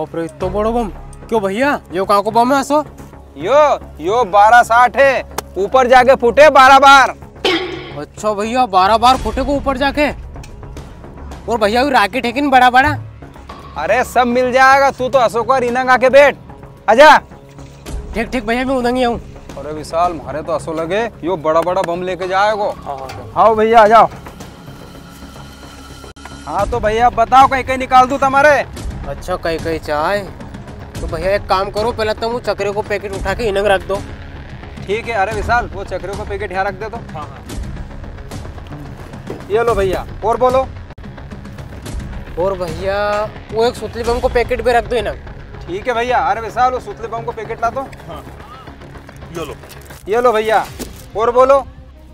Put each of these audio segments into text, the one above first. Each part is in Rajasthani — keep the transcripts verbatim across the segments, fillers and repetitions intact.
बाप रे, इतनो बड़ो बम। क्यों भैया, यो कां को बम है असो? यो, यो बारह साठ है, ऊपर जाके फूटे बारह बार। अच्छा भैया, बारह बार फूटे को ऊपर जाके? और भैया, वो राकेट है कि नी बड़ा बड़ा? अरे, सब मिल जाएगा, तू तो असो कर, इनंग आके बैठ, आजा। ठीक, ठीक भैया, मैं उनंग ही आऊँ। अरे विशाल, म्हारे तो असो लगे, यो बड़ा बड़ा बम लेके जाएगो। हाँ, हाँ, हाँ। आओ भैया, आ जाओ। हाँ तो भैया, बताओ, कई कई निकाल दूँ तमारे? अच्छा, कई कई चाय। तो भैया, एक काम करो, पहले तुम वो चकरे को पैकेट उठा के इनंग रख दो। ठीक है। अरे विशाल, वो चकरे को पैकेट यहाँ रख दे तो। हाँ, हाँ। ये लो भैया, और बोलो। और भैया, वो एक सुतली बम को पैकेट भी रख दो इनंग। ठीक है भैया। अरे विशाल, वो सुतली बम को पैकेट ला तो। हाँ। ये लो। ये लो भैया, और बोलो।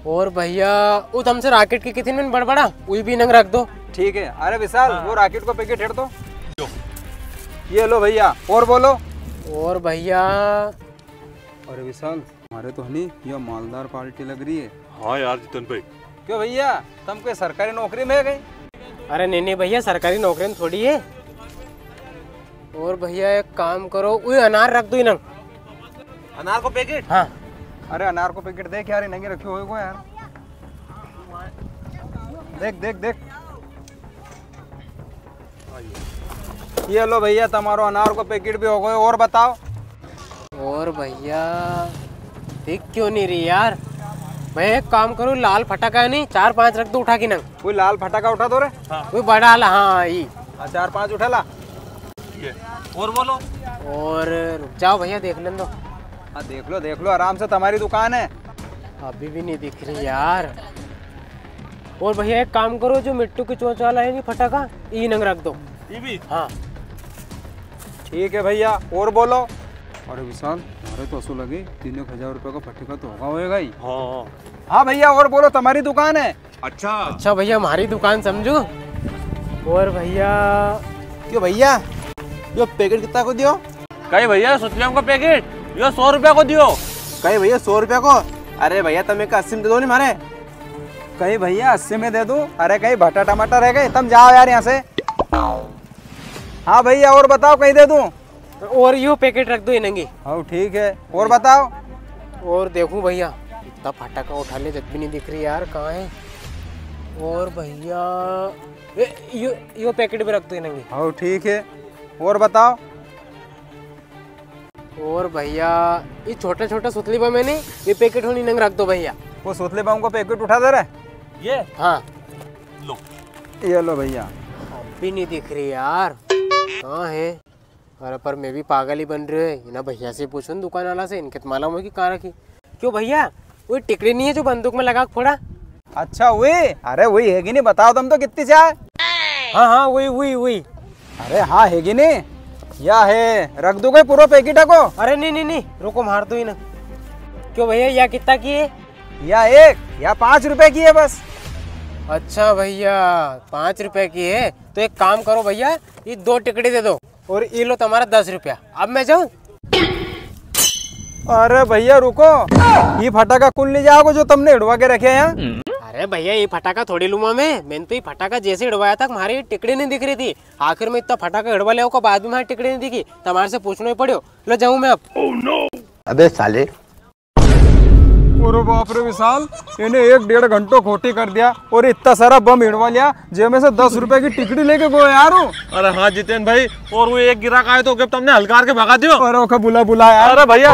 और भैया, वो तुमसे राकेट की कितनी में बड़बड़ा, वो भी इनंग रख दो। ठीक है। अरे विशाल, हाँ। वो राकेट को पैकेट हेड़ दो। लो। ये लो भैया, और बोलो। और भैया। अरे विशाल, म्हारे तो हनी या मालदार पार्टी लग री है। हाँ यार जितन भाई। क्यों भैया, तुम कोई सरकारी नौकरी में है कई? अरे नी, नी भैया, सरकारी नौकरी में थोड़ी है। और भैया, एक काम करो, उई अनार रख दो इनंग। अनार को पैकेट? हाँ। अरे, अनार को पैकेट देख यार, इनंग रख्यो होएगो यार। देख, देख, देख। ये लो भैया, तमारो अनार को पैकेट भी हो गयो। और बताओ। और भैया, दिख क्यों नी री यार? भैया, एक काम करो, लाल फटाका है नी, चार पांच रख दो उठा के इनंग। कोई लाल फटाका उठा दो रे। हाँ। कोई बड़ा वाला, हाँ, ई। हाँ, चार पांच उठा ला। ये। और बोलो। और रुक जाओ भैया, देख लेने दो। हाँ, देख लो, देख लो, आराम से, तमारी दुकान है। अभी भी नी दिख री यार। और भैया, एक काम करो, जो मिट्टू की चोंच वाला है नी फटाका, ई इनंग रख दो। ई भी? हाँ। ठीक है भैया, और बोलो। अरे विशाल, म्हारे तो असो लगे, तीन एक हजार रुपया का फटाका तो होगा, होएगा ही। हाँ। हाँ भैया, और बोलो, तमारी दुकान है। अच्छा। अच्छा भैया, म्हारी दुकान समझो। और भैया। क्यों भैया, यो पैकेट कितना को दियो? कई भैया, सुतली बम को पैकेट, यो सौ रुपया को दियो। कई भैया, सौ रुपया को? अरे भैया, तम एक अस्सी में दे दो नी म्हारे। कई भैया, अस्सी में दे दूं? अरे, कई भट्टा टमाटर है कई? तम जाओ यार यहाँ से। हाँ भैया, और बताओ, कई दे दूं? और यो पैकेट रख दो इनंगी। हाँ, ठीक है, और बताओ। और देखूं भैया, इतना फटाका उठा ले, जद भी नी दिख री यार, कहाँ है? और भैया, ए, यो, यो पैकेट भी रख दो इनंगी। हाँ, ठीक है, और बताओ। और भैया, ये छोटा छोटा सुतली बम है नी, ये पैकेट होनी इनंग रख दो भैया। वो सुतली बम को पैकेट उठा दे रे। ये? हाँ। लो। ये लो भैया। अब भी नी दिख री यार, कहाँ है? अरे पर मैं भी पागल ही बन रियो है, इना भैया से पूछूं दुकान वाला से, इनके तो मालूम है कि कहाँ रखी। क्यों भैया, वो टिकड़ी नी है जो बंदूक में लगा के फोड़ा? अच्छा, वही? अरे, वही हैगी नी, बताओ तम तो कितनी चाय? हाँ, हाँ, वही, वही, वही। अरे हाँ, हैगी नी, या है, रख दूं कई पूरा पैकेट को? अरे नी, नी, नी, रुको, मार दो ही ना। क्यों भैया, या कितना की है? या एक, या पाँच रुपए की है बस। अच्छा भैया, पाँच रुपए की है, तो एक काम करो भैया, ये दो टिकड़ी दे दो। और ई लो तमारा दस रुपया। अब मैं जाऊं? अरे भैया रुको, ई फटाका कुण ले जावेगो जो तमने हिड़वा के रखे है यहाँ? अरे भैया, ई फटाका थोड़ी लूंगा मैं। मैंने तो ई फटाका जैसे हिड़वाया था, म्हारी टिकड़ी नी दिख री थी। आखिर में इतना फटाका हिड़वा लेवा के बाद भी म्हारी टिकड़ी नी दिखी। तमारे से पूछनो ही पड़्यो। लो जाऊं मैं अब। अबे साले। अरे बाप रे विशाल, इने एक डेढ़ घंटो खोटी कर दिया और इतना सारा बम हिड़वा लिया, जेमे से दस रुपए की टिकड़ी लेके गयो यार वो। अरे हाँ जितेन भाई, और वो एक गिराक आयो तो उके तमने हल्का करके भगा दियो। अरे ओके बुला, बुला यार। अरे भैया।